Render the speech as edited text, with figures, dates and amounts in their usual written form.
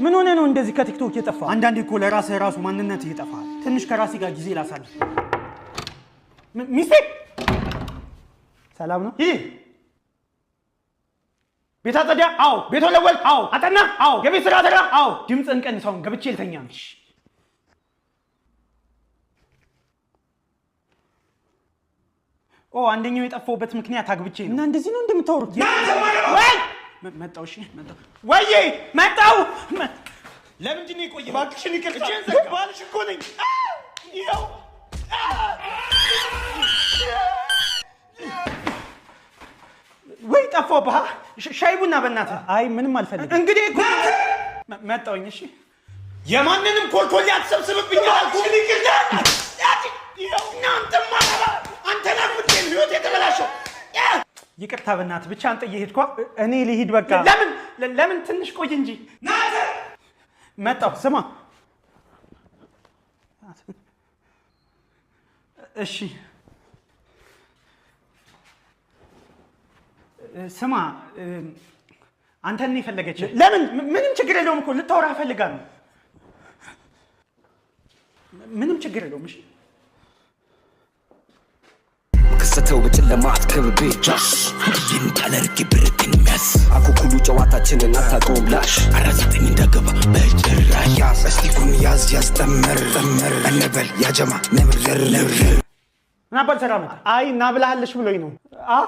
ምን ሆነ ነው እንደዚህ ከቲክቶክ የጠፋ? አንዳንዴ እኮ ለራስህ ራሱ ማንነት ይጠፋል። ትንሽ ከራሴ ጋር ጊዜ ላሳልፍ። ሚስቴ ሰላም ነው? ይህ ቤት አጸዳ? አዎ። ቤት ወለወል? አዎ። አጠና? አዎ። የቤት ስራ ሰራ? አዎ። ድምፅህን ቀንስ፣ አሁን ገብቼ ልተኛ ነው። ኦ፣ አንደኛው የጠፋሁበት ምክንያት አግብቼ ነው። እና እንደዚህ ነው እንደምታወሩት? ወይ መጣሁ። እሺ መጣሁ። ወይዬ መጣሁ። ለምንድን ነው የቆየኸው? እባክሽን ይቅርታ። ባልሽ እኮ ነኝ። ይኸው። ወይ ጠፋሁብህ። ሻይ ቡና በእናትህ። አይ ምንም አልፈልግም። እንግዲህ እኮ መጣሁኝ። እሺ የማንንም ኮልኮሌ አትሰብስብብኝ አልኩህ። ይቅርታ። እናንተማ አንተን አግብቼ ነው ህይወት የተበላሸው። ይቅርታ በእናትህ፣ ብቻ አንተ እየሄድኳ እኔ ልሂድ በቃ። ለምን ለምን ትንሽ ቆይ እንጂ። መጣሁ። ስማ እሺ ስማ፣ አንተን ነው የፈለገች። ለምን? ምንም ችግር የለውም እኮ፣ ልታወራህ ፈልጋ ነው። ምንም ችግር የለውም። እሺ። ከሰተው በጨለማ አትከብቤ ጃሽ ይህን ታለርጌ ብረቴን የሚያዝ አኩኩሉ ጨዋታችንን አታውቀውም ላሽ 49 እንዳገባ በጭራሽ ያዝ እስቲኩን ያዝ ያዝ ጠመር ጠመር እንበል ያጀማ ነብር ነብር። ምን አባል ሰራ መጣ? አይ ና ብላሃለች ብሎኝ ነው። አ